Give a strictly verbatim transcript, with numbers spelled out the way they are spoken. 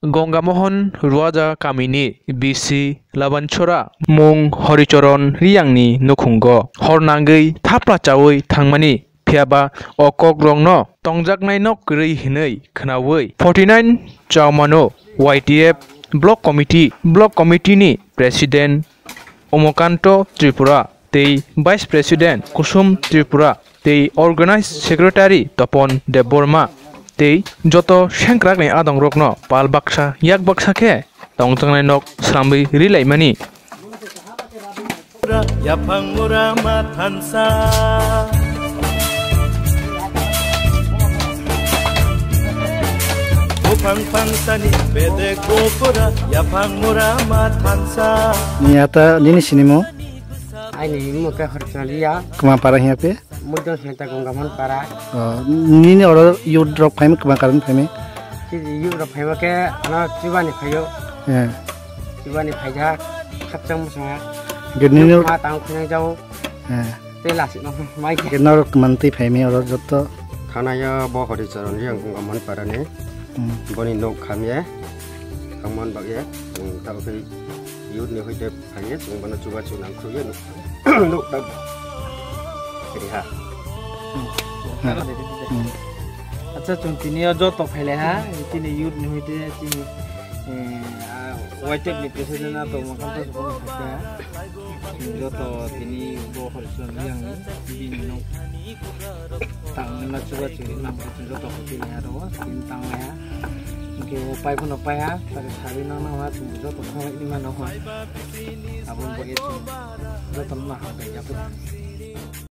Gongamohon Ruaja kamini B C Labanchora mung Horichoron Riyangni nukhungo hor nangwi thapla chawi thangmani, phiyaba o kokrokno tongjaknaino kwrwi hinwi khnawi forty nine chaomano Y T F Block Committee, Block Committee ni President Omokanto Tripura tei Vice President Kusum Tripura tei Organized Secretary Topon Debbarma tei joto sengkrakni adongrokno pal baksa yak baksa khe tongjaknai nok sramwi rilaimani. Yaphang mura ma thansa. Buphang phangsani bedek gopura, yaphang mura ma thansa. Ni ata nini sinimo? Aini mung khe Horchaliya. Kma para hiya pe? Mudon Senta Gongamon para. Oh, nini oro youth rok phaima kma karon phaima? Chini youth rok phaima khe ano chubani phaio. Eh. Chubani phaija khakchang musanga. Ge nini ma tang khunai jao. Eh. Tei lasik no mai khe. Ge norok man tei phaimi oro jotto. Thanaya bo Horicharan yang Gongamon para ni. Hmm. Boni nok khamye. Thangman bagye. Hmm, tabo khe youth ni hoite Phaiye chwng bono chubachu nang khruiye nuk, nuk ta riha. Hmm. Acha, chwng tini o joto phailai ha, chini youth ni hoite chini, eh, ah, Y T F ni president a tongma kanta joto ni phaikha. Chwng joto tini bo Horicharan yang ni bini nok tangma chubachu nang joto hoite ni aro tini tanglai ha. Hingke pai phano pai ha, tari sari nang nang ha, chwng joto thanglaini mano ha. Aboni bagwi chwng joto no hambai ya phano.